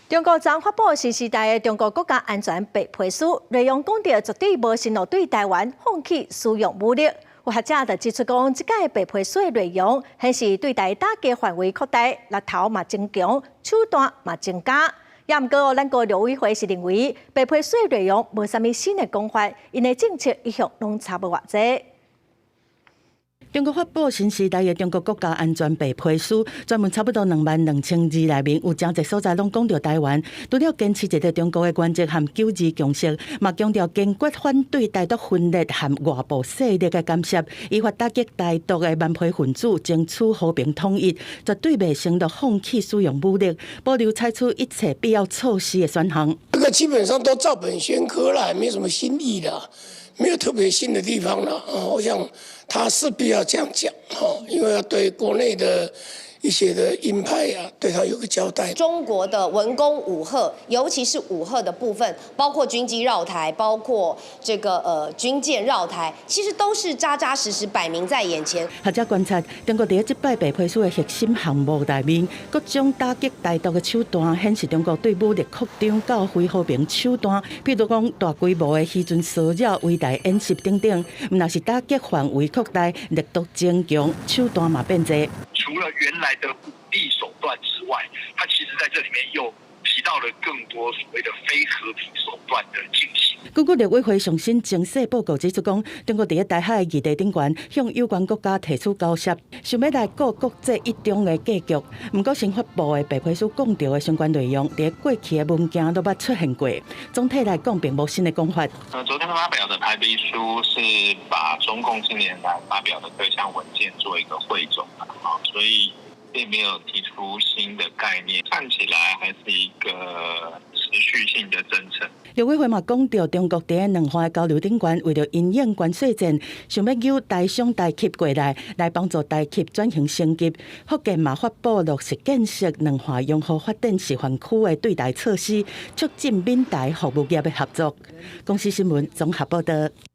中國昨發布新時代的中國國家安全白皮書，內容講著絕對無承諾對台灣放棄使用武力。有學者就指出講，這擺白皮書的內容顯示對台打擊範圍擴大，力頭嘛增強，手段嘛增加。也毋過，咱國陸委會是認為白皮書的內容無啥物新的講法，𪜶的政策一向攏差無偌濟。中國發布新時代的中國國家安全白皮書，全文差不多22,000字內面有誠濟所在攏講著台灣。除了堅持一個中國的原則和九二共識，嘛強調堅決反對台獨分裂和外部勢力的干涉，依法打擊台獨的頑皮分子，爭取和平統一，絕對袂承諾放棄使用武力，保留採取一切必要措施的選項。這個基本上都照本宣科啦，沒什麼新意啦，沒有特別新的地方啦。我想他勢必要這樣講，因為要對國內的一些的鷹派啊，對他有個交代。中國的文攻武嚇，尤其是武嚇的部分，包括軍機繞台，包括這個軍艦繞台，其實都是扎扎實實擺明在眼前。學者觀察，中國佇這擺白皮書的核心項目內面，各種打擊台獨的手段，顯示中國對武力擴張到非和平手段，譬如講大規模的漁船騷擾、圍台演習等等，毋但是打擊範圍擴大，力度增強，手段嘛變濟。除了原來的武力手段之外，他其實在這裡面又提到了更多所謂的非和平手段的進行。根據陸委會上新情勢報告指出，講中國佇台海議題頂懸，向有關國家提出交涉，想欲來顧國際一中的格局。毋過新發布的白皮書講著的相關內容，佇過去的文件都捌出現過。總體來講，並無新的講法。昨天發表的白皮書是把中共近年來發表的各項文件做一個匯總，所以並沒有提出新的概念，看起來還是一個持續性的政策。陸委會嘛講著，中國佇兩岸交流頂懸，為著因應關稅戰，想欲誘台商台企過來，來幫助台企轉型升級。福建嘛發布落實建設兩岸融合發展示範區的對台措施，促進閩台服務業的合作。公視新聞綜合報導。